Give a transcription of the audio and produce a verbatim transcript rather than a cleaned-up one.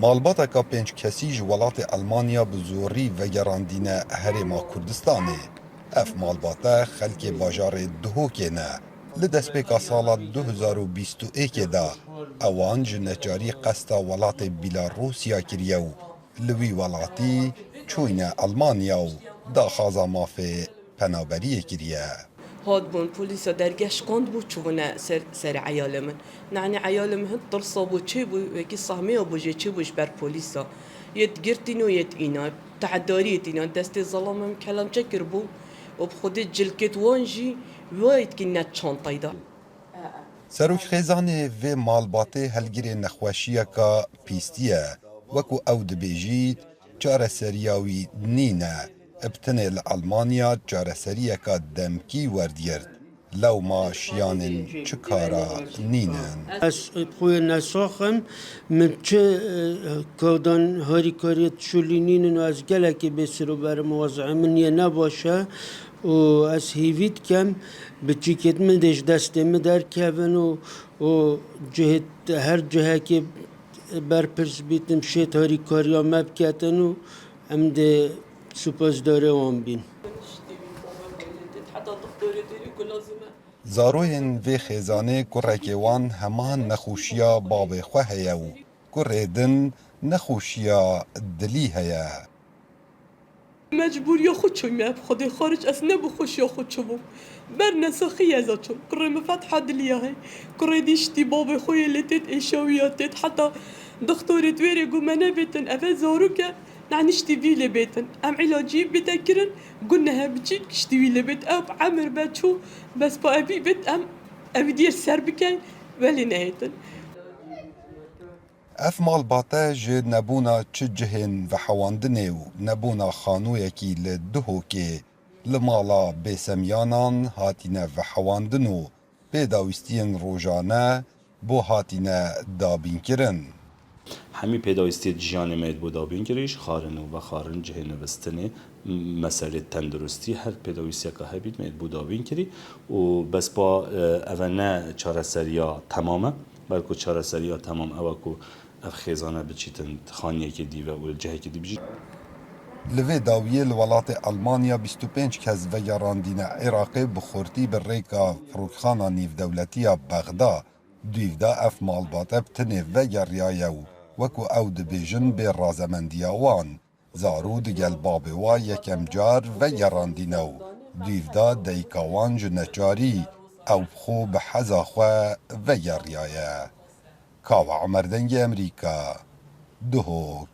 Malbateka pênc kesî ji welatê Elmanya bi zorî vegerandîne Herêma Kurdistanê. Ev malbate xelkê bajarê Duhokê ne. Li destpêka sala du hezar û bîst û êkê de ewan ji neçarî qesta welatê Bîlarûsya kiriye û li wî welatî çûyne Elmanya û daxwaza mafê penaberiyê kiriye. Hatbûn polîsa dergeh şikandbû, çûbûne ser serê eyalê min. Nanî eyalê min hin tirsa bû, çêbû, wekî sehmê ya bû jê çêbû ji ber polîsa. Yê digirtîn û yê diîna. Tehedariyê tîna, destê zelamê min kelemçe kiribû û bi xwedê cilkêt wan jî wayîtkî ne çantayê de. Serokxêzanê vê malbatê helgirê nexweşiyeka pîstî ye. Wekû ew dibêjît, çareseriya wî nîne. Bi tinê li Elmanya çareseriyeka demkî werdigirt. Lewma şiyanên çi kara nînin. Ez xwê nesax im, min çi e, kawdan harîkariyê tişolî nînin û ez gelekî bêsirober im, wez'ê min yê nebaş e û ez hêvî dikem biçîkêt min dê ji destê min derkevin û û cihê her cihekê berpirs bîtin şêt harîkariya me biketin û em dê supasdarê wan bîn. Zaroyên vê xêzanê kurekê wan heman nexweşiya bavê xwe heye û kurê din nexweşiya dilî heye. Mecbûriya xwe çûme, bi Xwedê xaric ez ne bi xweşiya xwe çûbûm. Ber nesaxiyê ez a çûm. Kurê min fetha diliya hey. Kurê dî şitî bavê xwe yê lê têt êşawiya têt. Heta dixtorê di wêrê got me nebêtin, ev e zarok e, nanî şitî vî lê bêtin. Em îlacî bide kirin, got nehe biçîk şitî wî lê bêt. Ew bi emir be çû, bes pa ev vî bêt, em ev diyê ser bikeyn, welê nehêtin. Ev malbate ji nebûna çi cihên vehewandinê û nebûna xanoyekî li Duhokê li mala bêsemyanan hatine vehewandin û pêdawîstiyên rojane bo hatine dabînkirin. Hemî pêdawîstiyê jiyanê me yê bo dabînkirî, ji xwarin û vexwarin, cihê nivîstinê, meselê tenduristî, her pêdawîstiyeka hebît me yê bo dabînkirî û bes pa, e, eve ne çareseriya temam e, belku çareseriya temam ew e ku ev xêzane biçîtin xaniyekê dî ve û li cihekê dî bijî. Li vê dawiyê li welatê Elmanya bîst û pênc kes vegerandîne Iraqê bi xurtî bi rêka firokxana nêvdewletî ya Bexda. Dûv de ev malbate bi tinê vegeriyaye û wekû ew dibêjin bê razemendiya wan, zarû digel babê wa yekem car vegerandîne û dûv de dayika wan ji neçarî ew bi xwe bi heza xwe vegeriyaye. Kawa Omer Dengê Emerîka, Duhok.